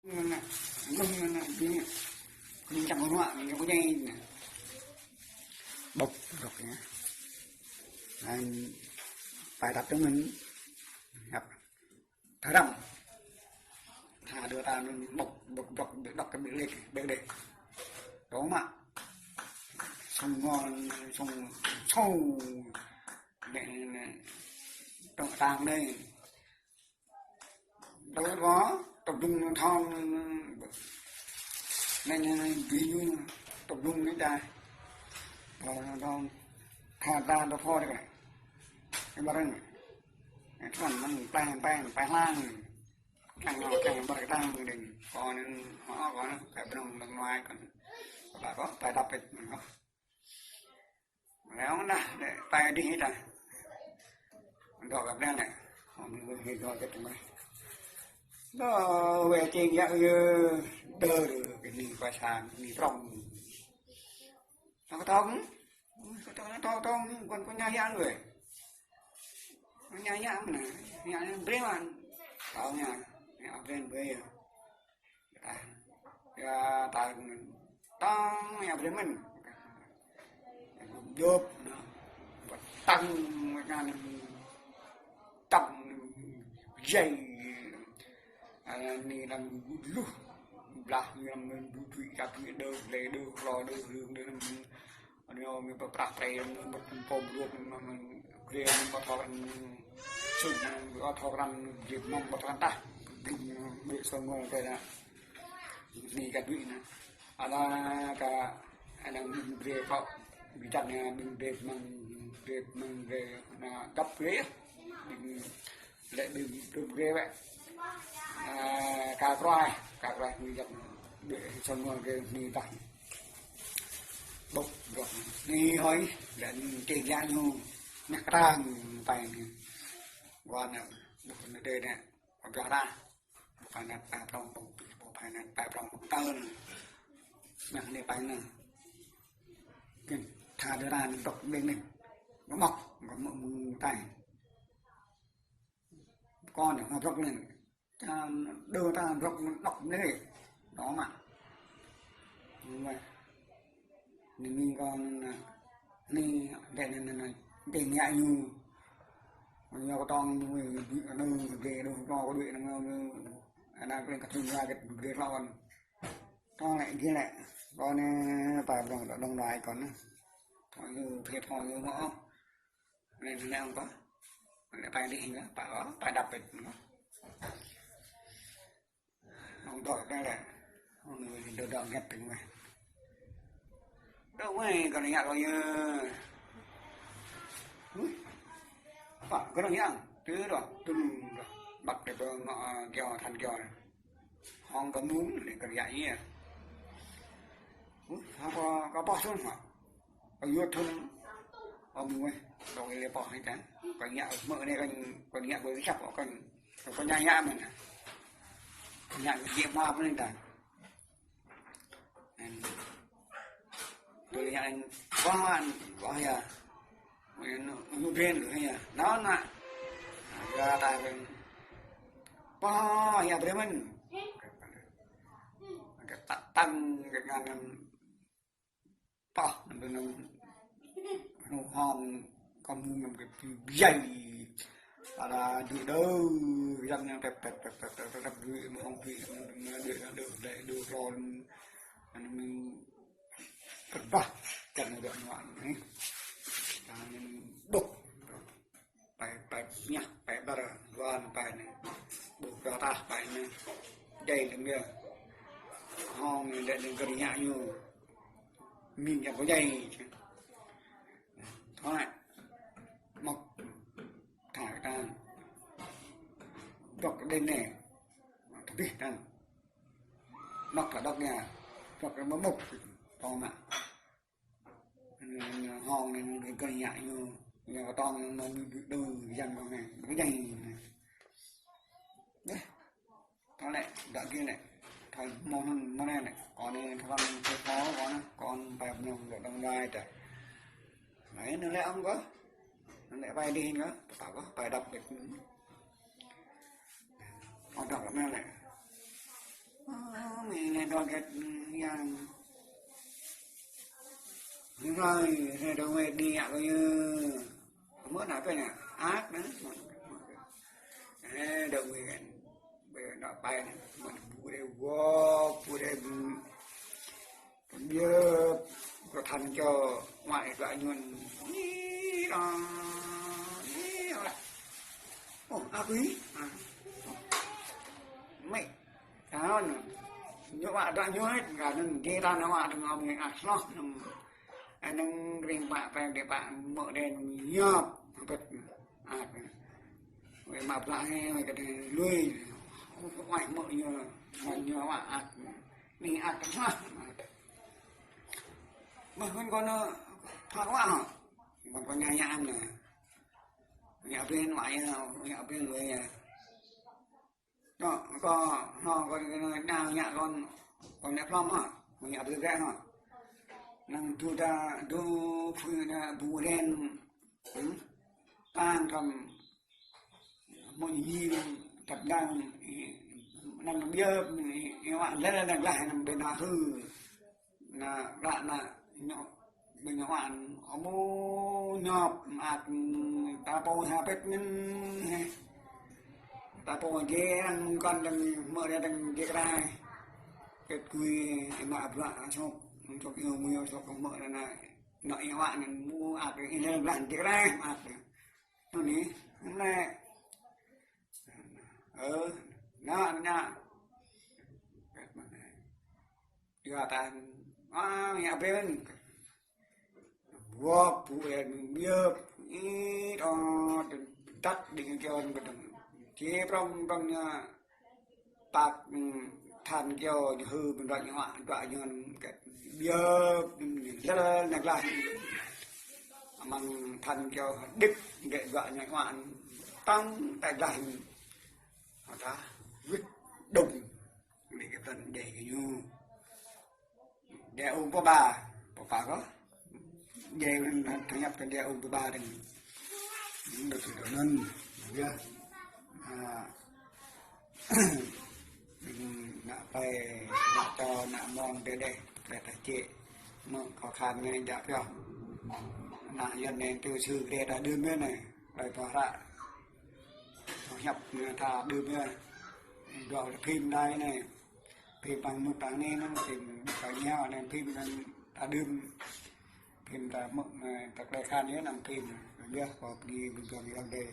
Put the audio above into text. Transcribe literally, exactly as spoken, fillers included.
Mơ̆ng anai, mơ̆ng anai, ƀing, ƀing čang ruă, ƀing čang kơñai. Ƀŏk, ƀŏk anai. Anŭn, pai tăp tơngan. Yap. Tha răm. Tha dua ta anŭn ƀŏk, ƀŏk, ƀŏk, ƀŏk, ƀŏk, ƀŏk, ƀŏk. Tŏng mă. Sông ngon, sông, sông. Anai, anai. Tŏng tang anai. Tŏng tơlơi, tŏng dŭng thong. Anai, anai, anai, ƀing ñu, tŏng dŭng anai ta. Tŏng, tŏng, tha ta, tŏng pho anai. Anai ƀarăng. Anai, tơlơi mơ̆n, plai, plai, plai hlang. Tlang, tlang, ƀar tlang, đing. Kơ anŭn, hŏ, kơ anŭn, kơ ƀrơ̆ng, ƀrơ̆ng mai, kơ anŭn. Kơ ƀă kơ, pai tăp pĕt, kơ. Lĕ ŏng anai, lĕ pai dih ta. Dŏ kơ ƀlĕng lĕ. Hŏ, mơ̆ng wơ̆t hĭ dŏ čĕt mơ̆n. Dŏ wơ̆t čing yă yơ. Dơr, kơ ni pai sa, ni prŏng. Tŏng tŏng. Tŏng tŏng, tŏng tŏng, kơ anŭn kơ ñu yă wơ̆t. Ñu yă mơ̆n, ñu yă brơi mơ̆n. Tŏng ñu, ñu brơi brơi. Yă, yă, tŏng, tŏng, yă brơi mơ̆n. Djŏp, tŏng, mơ̆ng anŭn, tŏng, jai. Anai anai lăm luh, blah anai lăm luh, dui, kăp anai, đơ, lĕ đơ, hlo đơ, rơ̆ng đơ, anai. Anai, anai pơprăp prei, anai pơpom luh, anai, anai, grê, anai pơthâo răn, sung, anai pơthâo răn, jep mơ̆ng pơthâo răn tah. Blung, anai, ƀĕ sông ngô kơ anai. Anai kơ dui anai. Anai kơ, anai ƀing brơi kơ, ƀing čăn anai, ƀing brơi mơ̆ng, brơi mơ̆ng brơi, anai găp brơi. Ƀing lĕ ƀing brơi brơi wơ̆t. Anai, kơ kruai, kơ kruai ƀing čăn, ƀing sông ngô kơ anai tah. Ƀŏk, ƀŏk. Anai hơi, lĕ anai čih yă ñu, anai kơtang pai anai. Wa anai, ƀŏk anai đơi anai, wa biă rah. Ƀu pai anŭn pai prŏng ƀơ̆ng pih, ƀu pai anŭn pai prŏng ƀơ̆ng tơl. Anŭn anai pai anŭn. Kơ tha dơ̆ng anŭn dŏ ƀing anai. Ngă mŏk, ngă mŏk mơ̆ng tai. Kơ anŭn ngă brŏk anai. Čang dơ̆ng ta brŏk dŏ anai. Dŏ mă. Anai. Anai mĭn kơ anŭn, anai, anai, anai, anai, anai, anai, ñu. Ñu kơ tŏng ñu, ñu, ñu, ñu, ñu, ñu, ñu, ñu, anai, anai, kơ tŭng ra kơ, kơ lŏn. Tŏng lĕ, gih lĕ. Kơ anai, pai prŏng, dŏ dŏng đai kơ anai. Tŏng ñu, phe tŏng ñu mă. Anai, anai, anai, kơ. Anai, pai dih kơ, pai, pai dăp pĕt kơ. Hŏng dŏ anai lĕ. Hŏng anai dŏ dŏ ngăt tơ̆ng mơ̆n. Dŏ mơ̆n kơ anai ngă kơ ñu. Ui. Pă kơ anai ngă. Tui dŏ. Tui dŏ. Ƀăt dŏ pơ ngă, a, kiaŏ than kiaŏ. Hŏng kơ mơ̆ng anai kơ anai ngă ñu. Ui. Hŏng kơ, kơ pŏh sung hă. Kơ yua thun. Ơ mơ̆ng weh. Dŏ lĕ pŏh anai ta. Kơ ngă mơ̆ng anai kơ, kơ ngă kơ săp kơ. Kơ ñu ngă mơ̆n. Ngă jĕ mă pơ anai ta. Anŭn. Tui ngă anŭn, wah, wah yă. Wah yă, ñu, ñu brơi lu yă. Nao nă. Gah ta brơi. Wah yă brơi mơ̆n. Kơ tăk tăng, kơ ngăn anŭn. Pă, anŭn, anŭn, anŭn hŏng kơ mơ̆ng anŭn kơ pi biai. Ala dui đơ, yang anŭn pep, pep, pep, dui mă hŏng dui, anŭn dui, anŭn dui, dui, dui, ron. Anŭn mơ̆ng kơƀah, čang anŭn dui anŭn anai. Anŭn ƀŏk. Pai, pai ñah, pai ƀar, wan pai anai. Ƀu kơ tah pai anai. Djai lơ̆m yơh. Hŏng anai lĕ anai gơ̆ ngă ñu. Mĭn čang kơ djai. Thoi. Mŏk. Thoi kơ ta. Dŏ kơ đen anai. Tơbih ta. Mŏk ta dŏ anai. Dŏ kơ mă mŭk. Tŏng mă. Hŏng anai gơ̆ ngă ñu, ñu kơ tŏng ñu mă ñu đơ, đơ, yang kơ anai, kơ yang anai. Dêh, ta lĕ, dŏ gih lĕ, thoi mơ̆n, mơ̆n anai lĕ, kơ anai thoi mơ̆n kơ kơ kơ anai, kơ anai pai mơ̆n dŏ dŏng đai ta. Anai, anai lĕ ŏng kơ, anai lĕ pai dih kơ, ta kơ, pai dăp kơ. Ơ, dŏ kơ anai lĕ. Ơ, mĭ anai dŏ gĕt yang. Rơi, rơi dŏ wĕ đi ngă kơ ñu. Mơ̆ ană pĕ anai, ăt anai. Ơ, dŏ wĕ gĕt. Ƀơi ană pĕ anai, mơ̆ bu đe wŏ, bu đe bu. Biă, kơ than čô, mă ih dua ñuăn. Ih, ơ, ih, ơ. Ơ, aku ih. Ơ. Mĕ. Tao anŭn, ñu wă dua ñuăt, kơ anŭn dê ta nao wă dơ̆ng ngŏm ngă ah hloh anŭn. Anŭn ring pă pĕ dê pă mơ̆ đen ñŏp, pĕt, ah, wĕ mă blah he, wĕ kơ đen lui, wă mơ̆ ñu, mơ̆ ñu wă ah, ni ah hloh. Mơ̆ kơ kơ nơ, thâo wă hă, kơ kơ ña ña anŭn. Ña ƀing wă ya, ña ƀing wĕ ya. Nô, kơ, nô, kơ, kơ, nao ñă kơ, kơ nĕ plŏm hă, kơ ñă brơi gĕt hă. Năng du đa, du phư na bu đen, hm? Tang kăm, mơ̆ ñu yim, tăp đang, năng biă, ih wă lĕ lĕ năng lah năng ƀing na hư. Na, ră na, ñu, ƀing ñu wă, ômô, ñŏp, mă, ta pô ha pĕt ngăn, he. Ta pô jê, năng kăn, đang mơ̆ đe, đang jê krai. Pĕt kui, ih mă bruă, sŏk, sŏk ñu, mui ñu, sŏk mơ̆ đe na, nao ih wă, năng mu, ăt, ih lĕ blah jê krai, mă. Anŭn ni, anai. Ơ, na, na. Yua ta, a, ngă ƀing. Wŏ, bu en, biă, ih, ơ, tăt đing kion kơ đing. Či prŏng, prŏng ñu, păk, hm, than kiô, hư, ƀing dua ñu wă, dua ñu kơ biă, hm, lĕ, lĕ, nao glah. Amăng than kiô, đĭp, gĕt dua ñu wă, tăng, tĕ glah. Hă ta, wĭt, đŭng. Ƀing kơ tăn đe kơ ñu. Đe ung pơba, pơba kơ. Đe ung, thu nhập kơ đe ung pơba đing. Đŭng đŭng đŭng đŭng. Yơh. A, đing nă plei, nă čô, nă mơ̆ng đe đe, đe ta čê. Mơ̆ng khó khăn anai djă pioh. Nă Yuan anai tu sư đe ta đưm anai. Plei pơhră. Thu nhập anai ta đưm anai. Dua phim đai anai. Phim păng mŭt păng anai, năng phim păng ñao, năng phim năng ta đưm. Phim ta mŭt, ta klĕ khan yơh năng phim. Yơh, kơ pơgi ƀing dua ƀing đe.